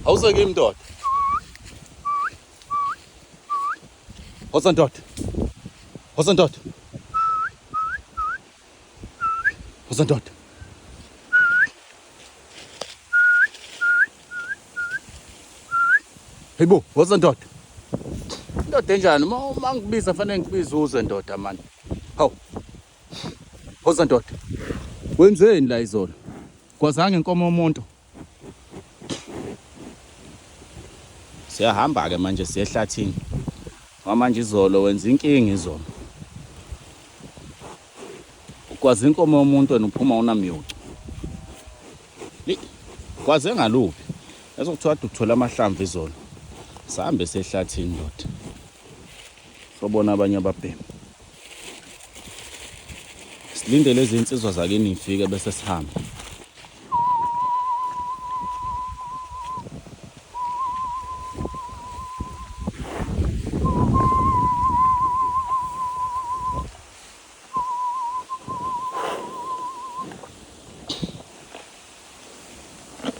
Awuze kimi ndoda. Woza ndoda. Woza ndoda. Woza ndoda. Hey bo, woza ndoda. Indoda enjani? Uma ngikubiza fanele ngikubize uze ndoda mani. Hawu. Woza ndoda. Wenzeni la izolo? Kwazange inkomo yomuntu. Siyahamba ke manje siye ehlathini. Ngoba manje izolo wenza inkinga izolo. Ukwazi inkomo yomuntu wena uphuma unamyocu. Kwaze ngaluphi? Ezokuthiwa kade uthola amahlamvu izolo. Sihambe sehlathini ndoda. Sobona abanye ababhemi. Silinde lezi insizwa zakini ifike bese sihamba.